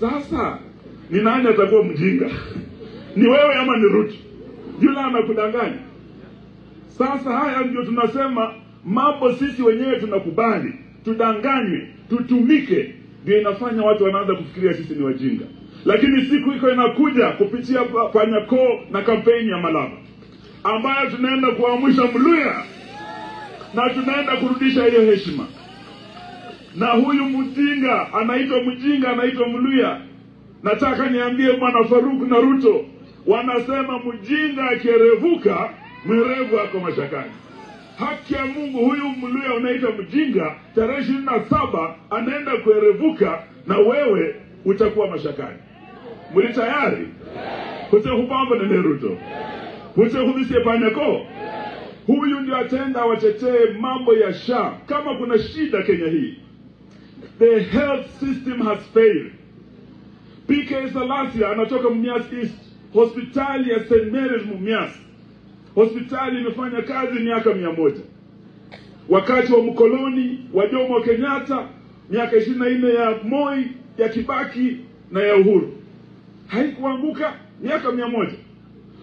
Sasa ni nani atakuwa mjinga? Ni wewe ama ni Ruto? Yule anakudanganya. Sasa haya ndio tunasema mambo sisi wenyewe tunakubali, tudanganywe, tutumike, ndio inafanya watu wanaanza kufikiria sisi ni wajinga. Lakini siku iko inakuja kupitia Panyako na kampeni ya Malava ambayo tunaenda kuamsha Mluya na tunaenda kurudisha hiyo heshima. Na huyu mjinga anaitwa mjinga, anaitwa Mluya. Nataka niambie Bwana Faruk na Ruto, wanasema mjinga akierevuka, mwerevu ako mashakani. Haki ya Mungu, huyu Mluya unaitwa mjinga, tarehe 27 anaenda kuerevuka na wewe utakuwa mashakani. Muli tayari? Kute hupamba na Ruto. Kute hubisie Panyako. Huyu ndio atenda watetee mambo ya SHA. Kama kuna shida Kenya hii, the health system has failed. PK Salasia anatoka Mumias East, hospitali ya St. Mary's Mumias. Hospitali imefanya kazi miaka 100. Wakati wa mkoloni wa Jomo Kenyatta, miaka 24 ya Moi, ya Kibaki na ya Uhuru. Haikuanguka miaka 100.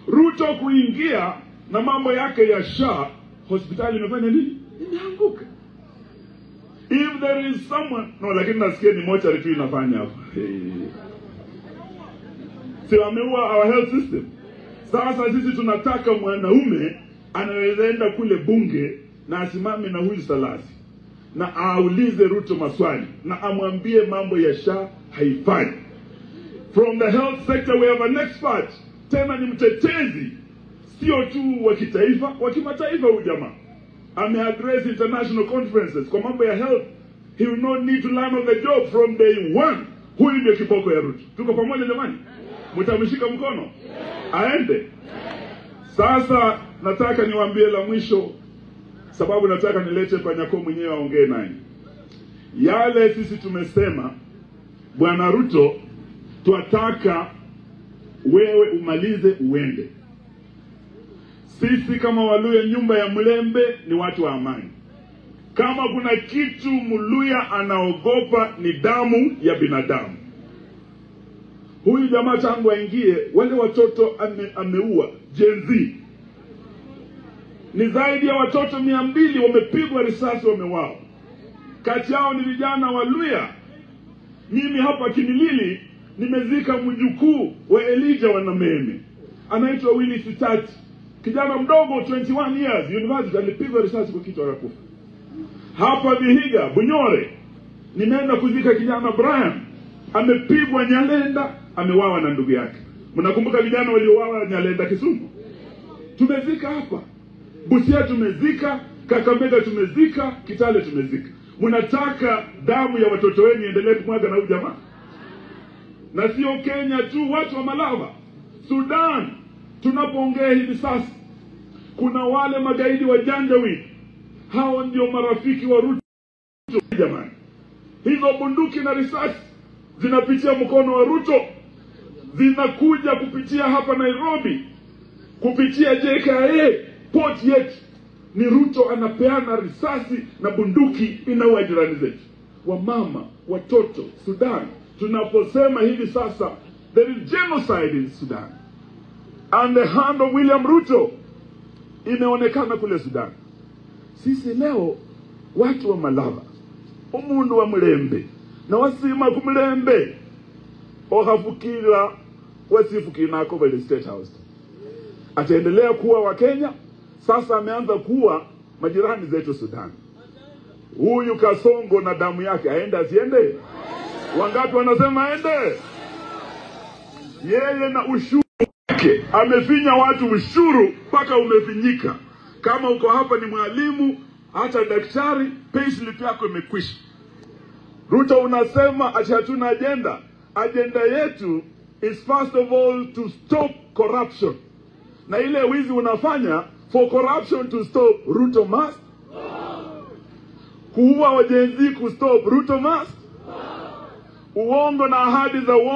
Ruto kuingia na mambo yake ya SHA, hospitali imefanya nini? Imeanguka. If there is someone, no, lakini nasikia ni mochari tu inafanya hapo. Si wameua our health system. Sasa sisi tunataka mwanaume anaweza enda kule bunge na asimame na huyu Salasi na aulize Ruto maswali na amwambie mambo ya SHA haifai. From the health sector we have an expert, tena ni mtetezi, sio tu wa kitaifa, wa kimataifa. Huyu jamaa ameaddress international conferences kwa mambo ya health. He will not need to learn on the job from day one. Huyu ndio kiboko ya Ruto. Tuko pamoja jamani? Mtamshika mkono? Aende. Sasa nataka niwaambie la mwisho, sababu nataka nilete Panyako mwenyewe aongee naye. Yale sisi tumesema, Bwana Ruto, twataka wewe umalize uende. Sisi kama Waluya, nyumba ya Mlembe ni watu wa amani. Kama kuna kitu Mluya anaogopa ni damu ya binadamu. Huyu jamaa tangu aingie, wale watoto ameua Gen Z. Ni zaidi ya watoto 200 wamepigwa risasi, wameuawa. Kati yao ni vijana wa Luya. Mimi hapa Kimilili nimezika mjukuu wa Elijah wa Nameme, anaitwa Willy Sitati. Kijana mdogo 21 years, university, alipigwa risasi kwa kichwa akakufa. Hapa Vihiga, Bunyore, nimeenda kuzika kijana Brian, amepigwa Nyalenda, amewawa na ndugu yake. Mnakumbuka vijana waliowawa Nyalenda Kisumu? Tumezika hapa. Busia tumezika, Kakamega tumezika, Kitale tumezika. Mnataka damu ya watoto wenu iendelee kumwaga na huyu jamaa? Na sio Kenya tu, watu wa Malava, Sudan, tunapoongea hivi sasa kuna wale magaidi wa Janjaweed. Hao ndio marafiki wa Ruto jamani. Hizo bunduki na risasi zinapitia mkono wa Ruto, zinakuja kupitia hapa Nairobi, kupitia JKIA port yetu. Ni Ruto anapeana risasi na bunduki inaua jirani zetu, wamama, watoto, Sudan. Tunaposema hivi sasa, there is genocide in Sudan. And the hand of William Ruto imeonekana kule Sudan. Sisi leo watu wa Malava, umundu wa Mlembe na wasima kumlembe ohafukira wasifukina ako by the State House. Ataendelea kuwa wa Kenya. Sasa ameanza kuwa majirani zetu Sudan. Huyu Kasongo na damu yake aende asiende? Wangapi wanasema aende? Yeye na ushuru wake amefinya watu ushuru mpaka umefinyika. Kama uko hapa ni mwalimu, hata daktari, payslip yako imekwisha. Ruto unasema ati hatuna agenda. Agenda yetu is first of all to stop corruption. Na ile wizi unafanya, for corruption to stop, Ruto must. Kuua wajenzi ku stop, Ruto must. Uongo na ahadi za uongo.